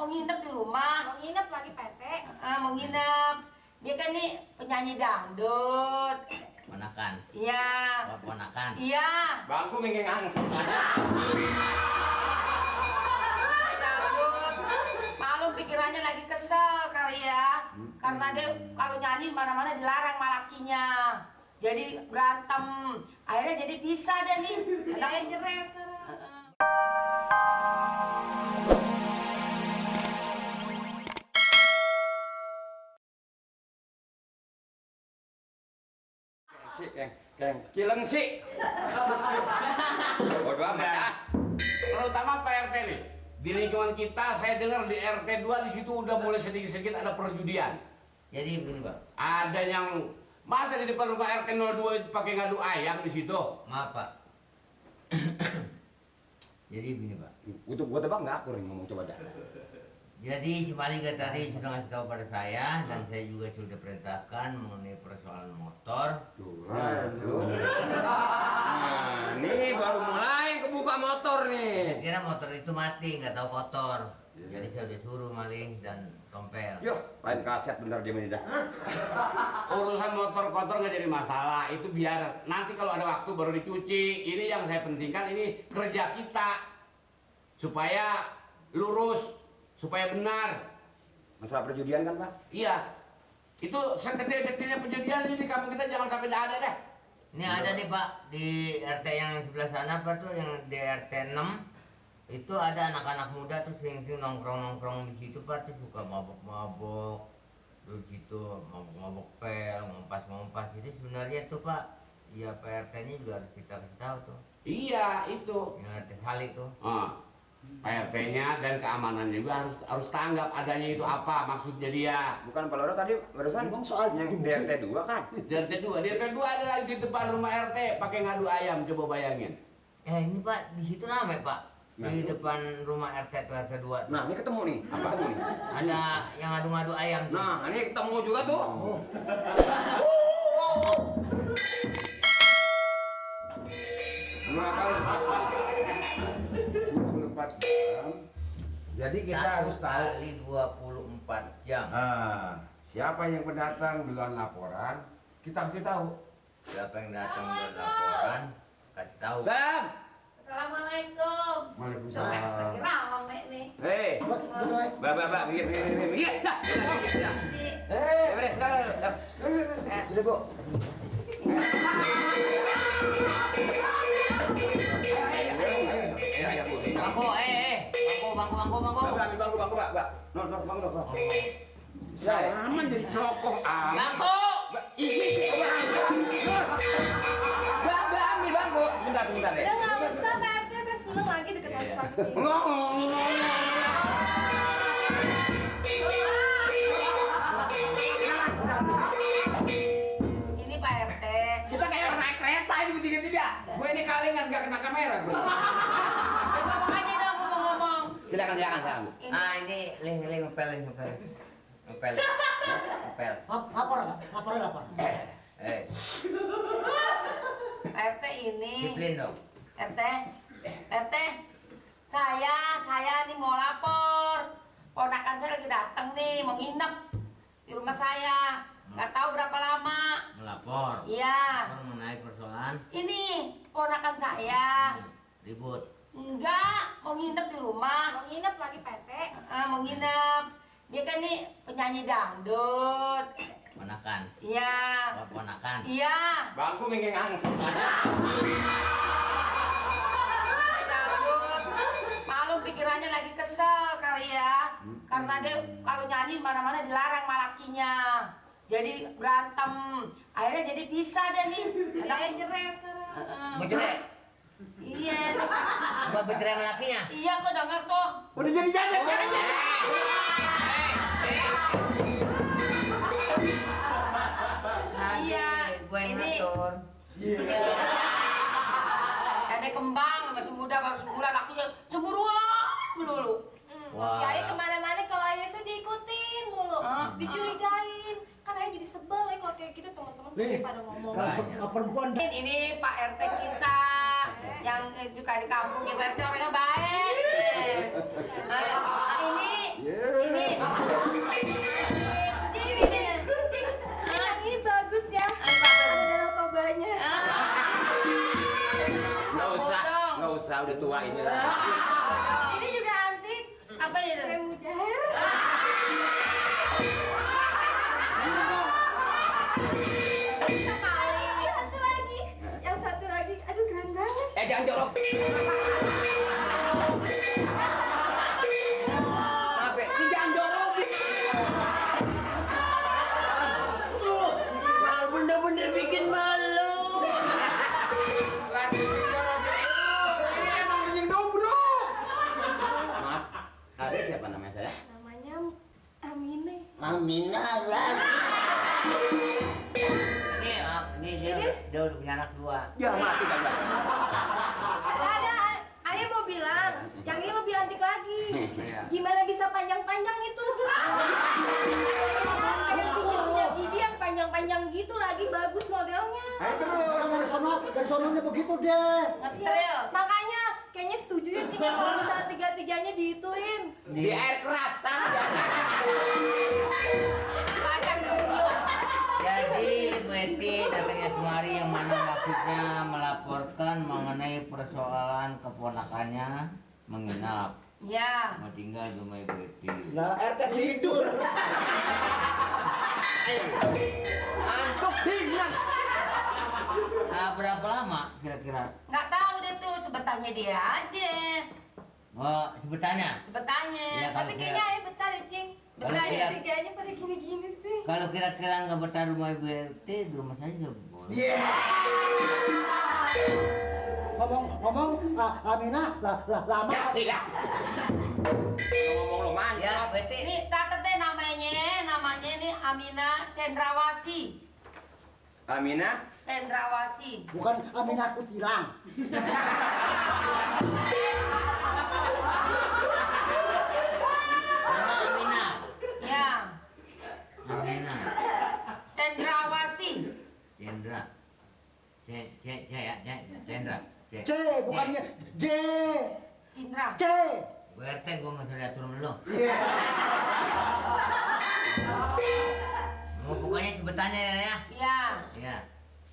mau nginep di rumah. Mau nginep lagi Pak RT. Mau nginep. Dia kan nih penyanyi dangdut. Ponakan. Iya. Oh, ponakan. Iya. Bangku mengeng angst. Dangdut. Malu pikirannya lagi kesel kali ya. Karena dia kalau nyanyi mana-mana dilarang sama lakinya. Jadi berantem. Akhirnya jadi pisah deh nih. Jadi cerai sekarang. Cilengsi. Bodoh amat ah. Terutama Pak RT nih. Di lingkungan kita saya dengar di RT 2 di situ udah mulai sedikit-sedikit ada perjudian. Jadi begini, Pak. Ada yang masa di depan rumah RT 02 itu pakai ngadu ayam di situ. Maaf, Pak. Jadi begini, Pak. Gua tebak nggak akur nih ngomong coba dah. Jadi si Malika tadi sudah ngasih tahu pada saya dan saya juga sudah perintahkan mengenai persoalan motor. Nah, nih baru mulai kebuka motor Saya nih. kira motor itu mati, nggak tahu kotor. Jadi saya udah suruh maling dan tompel. Yo, lain kaset bener dia dah. Urusan motor kotor nggak jadi masalah. Itu biar nanti kalau ada waktu baru dicuci. Ini yang saya pentingkan, ini kerja kita supaya lurus, supaya benar. Masalah perjudian kan, Pak? Iya. Itu sekecil-kecilnya perjudian ini di kampung kita jangan sampai tidak ada deh. Ini ada nih, Pak, di RT yang sebelah sana, Pak, tuh yang di RT 6. Itu ada anak-anak muda tuh sering-sering nongkrong-nongkrong di situ, Pak, tuh suka mabok-mabok. Di situ mabok-mabok pel, ngompas-ngompas. Itu sebenarnya tuh, Pak, ya Pak RT-nya juga harus kita kasih tahu tuh. Iya, itu. Yang RT Salik tuh. Pak RT-nya dan keamanan juga harus tanggap adanya itu apa maksudnya dia. Bukan Pak Loro tadi barusan Ngomong soal yang di RT 2 kan? Di RT 2 ada lagi di depan rumah RT pakai ngadu ayam, coba bayangin. Ini Pak, di situ rame, Pak. Di depan rumah RT tuh, RT 2. Nah, ini ketemu nih. Apa ketemu nih? Ada yang ngadu-ngadu ayam tuh. Nah, ini ketemu juga tuh. Dua kali 24 jam. Jadi kita harus tahu kali 24 jam. Siapa yang pendatang duluan laporan, kita kasih tahu. Siapa yang datang buat laporan, kasih tahu. Sam. Assalamualaikum. Waalaikumsalam. Lagi rawang nih. Hei. Mbak, minggir. Dah. Si Beres, dah. Sudah, Bu. Ayo, Bu. Bangku. Ambil bangku, Mbak. Bangku. Salaman jadi cokoh amat. Bangku. Ini bangku. Mbak, ambil bangku. Sebentar deh. Udah nggak usah Pak RT, saya seneng lagi deket masuk ini. ini Pak RT. Kita kayak orang naik kereta ini bertiga-tiga. Gue ini kalingan gak kena kamera gue. Ngomong aja dong, ngomong. Silakan. Ini ling ngepel. Ngepel. Lapor. Pak RT ini. Disiplin dong. RT, saya nih mau lapor. Ponakan saya lagi datang nih, mau nginep di rumah saya. Nggak tahu berapa lama. Melapor. Iya. Mengenai persoalan. Ini ponakan saya. Ribut. Enggak, mau nginep di rumah. Mau nginep lagi Pak RT. Mau nginep. Dia kan nih penyanyi dangdut. Ponakan. Iya. Oh, ponakan. Iya. Bangku mengeng angst. Dangdut. Malu pikirannya lagi kesel kali ya. Karena dia kalau nyanyi mana-mana dilarang sama lakinya. Jadi berantem. Akhirnya jadi pisah deh nih. Jadi cerai sekarang. Bercerai. Iya. Buat bercerai sama lakinya. Iya, kok denger tuh. Udah jadi janda. Iya. Gue yang Ini ngatur. ada kembang masih muda baru sebulan, lakinya cemburuan melulu. Wah. Kiai kemana-mana kalau ayah saya diikutin mulu, dicurigain. Kan ayah jadi sebel ya kalau kayak gitu teman-teman pada ngomong. Kalau perempuan Ini Pak RT kita yang suka di kampung kita, RT orangnya baik. Ini Ini. Cing, yang ini bagus ya. Apa? Ada Danau Tobanya. Nggak usah, udah tua ini lah. Ini juga antik. Apa ya? Krem mujair. Ini satu lagi. Yang satu lagi, aduh keren banget. Jangan jorok. Apa? Ini jangan jorok. Bener-bener bikin malu. Ini emang bikin dobrok. Maaf, ada siapa namanya saya? Namanya Amine. Aminah lagi. Ini dia udah punya anak 2. Ya mati kagak. Ada, ayah mau bilang, yang ini lebih antik lagi. Iya. Gimana bisa panjang-panjang itu? Pengen bikin punya gigi yang panjang-panjang gitu lagi, bagus modelnya. Ayo terus dari sononya begitu deh. Ngetril. Makanya kayaknya setuju ya Cing kalau misalnya tiga-tiganya diituin. Di aircraft Makan museum. Jadi Bu Eti datangnya kemari yang mana maksudnya melaporkan mengenai persoalan keponakannya menginap. Ya. Mau tinggal di rumah Ibu Eti. Nah, RT tidur. Antuk dinas. Berapa lama kira-kira? Nggak tahu deh tuh sebetahnya dia aja. Oh, sebutannya. Sebetahnya. Ya, kalau Tapi kayaknya ayah betah deh Cing. Kalau Betah kira- ya. Tiganya pada gini-gini sih. Kalau kira-kira nggak betah rumah Ibu Eti, di rumah saya juga boleh. Ngomong-ngomong, Aminah lama. Iya. Ngomong lu manja. Ya, Bu Eti. Ini catet deh namanya ini Amina Cendrawasi. Aminah. Cendrawasi. Bukan Aminah Kutilang. Nama Aminah. Ya. Aminah. Cendrawasi. Cendra. Cendra. C, bukannya J. Cindra. C. Bu RT gue nggak usah diatur sama lo. Mau pokoknya sebutannya ya. Ya. Ya.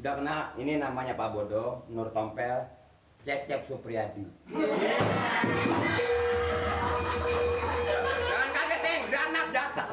Udah kenal, ini namanya Pak Bodo, Nur Tompel, Cecep Supriyadi. Jangan kaget, Teng, granat datang.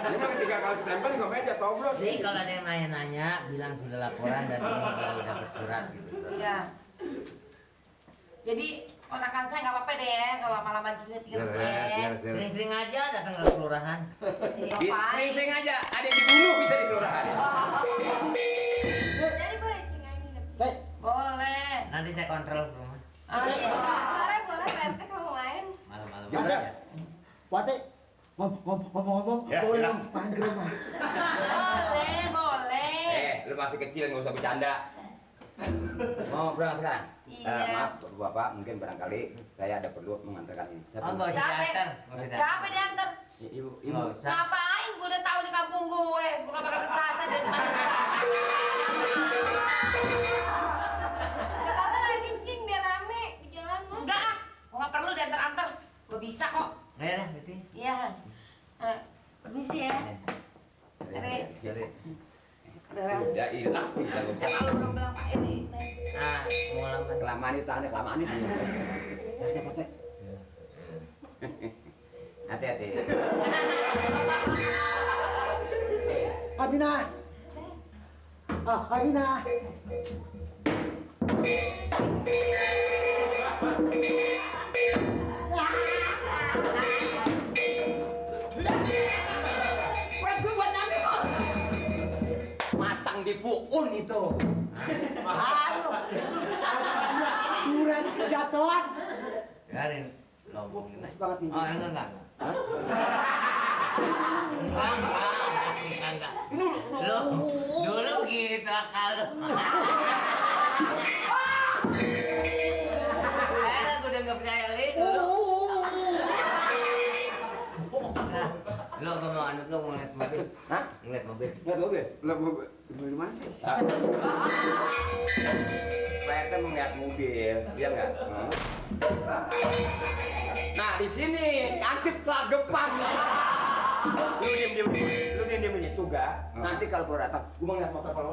Ini mah ketika kalau stempel nggak meja toblos. Jadi kalau ada yang nanya-nanya, bilang sudah laporan dan ini kalau udah bersurat gitu. Ya. Jadi ponakan saya nggak apa-apa deh ya kalau lama-lama di sini tinggal sini. Sering-sering aja datang ke kelurahan. Sering-sering aja, ada yang dibunuh bisa di kelurahan. Jadi boleh Cing ayah nginep. Boleh. Nanti saya kontrol ke rumah. Oh, iya. Sore boleh Pak RT kalau main. Malam-malam Ada. aja. Wate, ngomong-ngomong, Ya, boleh bilang. main ke rumah. Boleh. Lu masih kecil, nggak usah bercanda. Mau berangkat sekarang? Iya. Maaf, Bapak, mungkin barangkali saya ada perlu mengantarkan ini. Saya Oh, perlu- nggak usah Siapa? diantar. Nggak usah Siapa diantar? Ibu, Nggak ibu. usah. Ngapain? Gue udah tahu di kampung gue. Gue gak bakal kesasar dari mana. Gak apa-apa lagi Cing biar rame di jalan mah. Enggak ah. Gue gak perlu diantar-antar. Gue bisa kok. Nggak ya, Betty. Iya. Permisi ya. Dari. Jadi, Udah hilang, tidak usah. Siapa lu belum bilang Pak ini? mau lamar. Kelamaan itu aneh, kelamaan itu. Wate. Hati-hati. Aminah. Aminah. Buat gue buat ngambil kok. Matang di puun itu. Halo. Duren jatuhan. Biarin lo ngomongin aja. Semangat ini. Oh, enggak. Enggak. Dulu gitu akal lu. Gue udah nggak percaya li dulu. Nah, lo gue mau anut lo mau ngeliat mobil. Hah? Ngeliat mobil. Lihat mobil. Lah mau di mana sih? Pak RT mau lihat mobil, iya nggak? Nah, di sini ansip kelas depan. Lu diem aja tugas. Nanti kalau Polo datang, gua mau ngeliat motor Polo.